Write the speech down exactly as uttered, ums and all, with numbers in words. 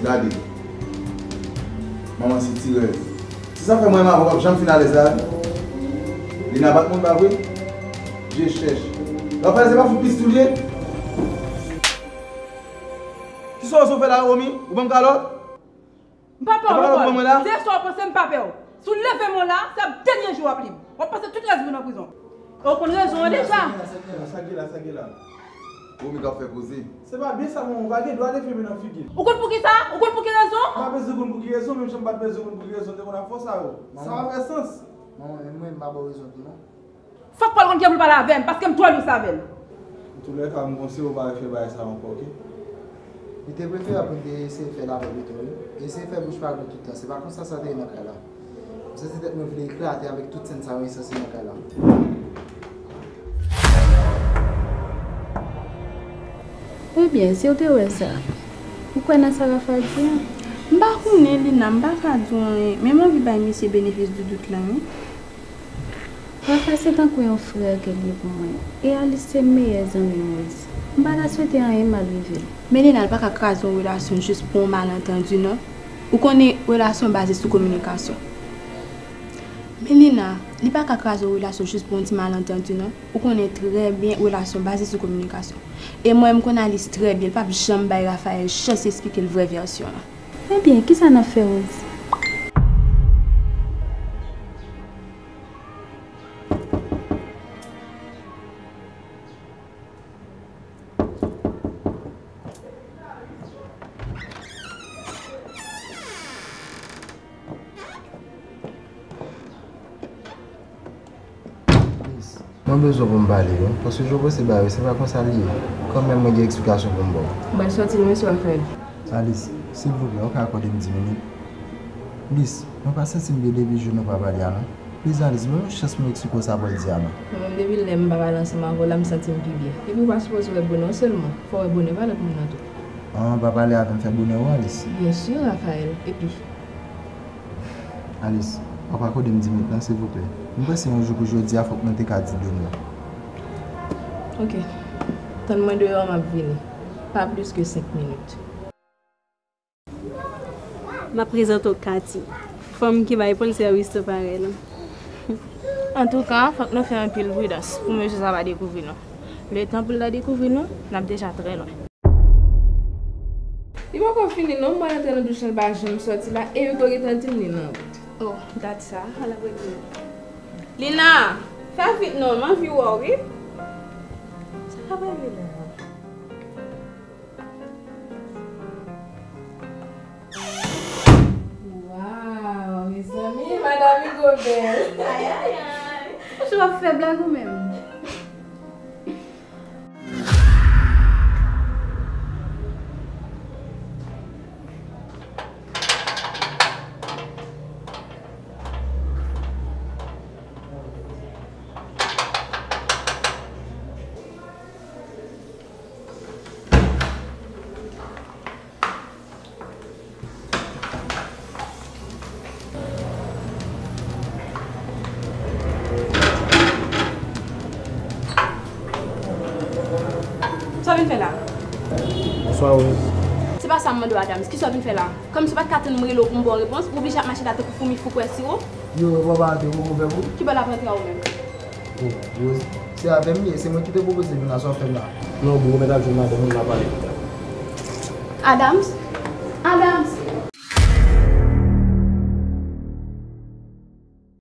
Gade. Manman sitirèz. Se sa k fè mwen menm avè w p ap janm fin alèz la wi. Lina bat moun pa vre? Je chèch. Rafael se pa fout pis tou l ye? Kisa w oze fè la, Romy? Ou ban m kalòt? M pa pè w ankò. Ou pa pè w pou mwen la? Se sa w panse, m pa pè w. Si w leve men w la, se ap dènye jou w ap lib. W ap pase tout rès vi w nan prizon. E w konn rezon an deja. Sa gen la, sa gen la, sa gen la. Romy k ap fè koze. Se pa byen sa, manman, ou pa gen dwa leve men nan figi l. Ou konn poukisa? Ou konn pou ki rezon? M pa bezwen konn pou ki rezon, menm jan m pa t bezwen konn pou ki rezon m te konn ap fè w sa yo. Sa pa fè sans. Manman, menm mwen, m pa ba w rezon tou non. Fòk Pòl konn kijan pou l pale avè m, paske m twò lous avè l. Antoulèka, m konseye w pa refè bagay sa yo ankò, oke? Li te preferab pou n te eseye fè l avè l pito, wi. Eseye fè bouch pa gou tout tan. Se pa konsa sa te ye nan kay la. M santi tèt mwen vle eklate avèk tout sèn sa yo ensanse nan kay la. Ebyen, si w te wè sa, ou kwè nan sa Rafa di a? M pa konnen, Lina, m pa ka di w anyen, men m anvi bay misye benefis di dout la, wi. Rafa se tankou yon frè ke l ye pou mwen, e Alice se meyè zanmi m, Rose. M pa ta swete anyen mal rive l. Men Lina, li pa ka kraze yon relasyon jis pou yon malantandi, non. Ou konnen relasyon baze sou kominikasyon. Men Lina, li pa ka kraze yon relasyon jis pou yon ti malantandi, non. Ou konnen trè byen relasyon baze sou kominikasyon. E mwen, m konn Alice trè byen, li p ap janm bay Raphaël chans esplike l vrè vèsyon an. Ebyen, kisa n ap fè, Rose? Miss, mwen bezwen pou m pale, wi, paske jan w panse bagay yo, se pa konsa l ye. Kanmenm, mwen gen eksplikasyon pou m ba w. Ou pral sòti lwen, mesye Raphaël. Alice, silvouplè, ou ka akòde m dis minit? Miss, mwen pa santi m byen depi jou nou pa pale a, non. Pliz Alice, ban m yon chans pou m eksplike w sa Pòl di a non. Mwen menm depi lè m pa pale ansanm avè w la, m santi m pi byen. Epi w pa sipoze wè bonè w sèlman, fò w wè bonè valè pou moun nan tou. An, pa pale avè m fè bonè w, Alice. Byen si, Raphaël. Epi. Alice, w ap akòde m dis minit lan, silvouplè? M panse yon jou kou jodi a, fòk mwen te ka di de mo. Oke. Tann mwen deyò, m ap vini. Pa plis ke senk minit. M ap prezante w Katy, fanm ki bay Pòl sèvis tou parèy la. Antouka, fòk nou fè anpil pridans pou mesye sa pa dekouvri nou. Letan pou l ta dekouvri nou, n ap deja trè lwen. Li poko fini non, m pral antre nan douch lan, l pa janm sòti la, e wi, ou gentan di m li nan wout. Oh, gad sa, al ap regle. Lina, fè vit non, m anvi wè w wi. Sa k ap regle la? Waw, mezanmi, madanm Hugo bèl. Ay, ay, ay. Ou sou ap fè blag ou menm? Sa w vin fè la? Bonswa, Rose. Se pa sa m mande w, Adams. Kisa w vin fè la? Kòmsi w pa t ka tann m rele w pou m ba w repons, ou oblije ap mache la tankou foumi fou kwè siwo? Yo, yo, papa, te poko fè pou. Ki bò l ap rantre a ou menm? Oh, Rose, se avè m li ye, se mwen ki te pwopoze vin la, sa w ap fè m la? Non, bro, mèt al jwenn madanm ou, n a pale pita. Adams? Adams!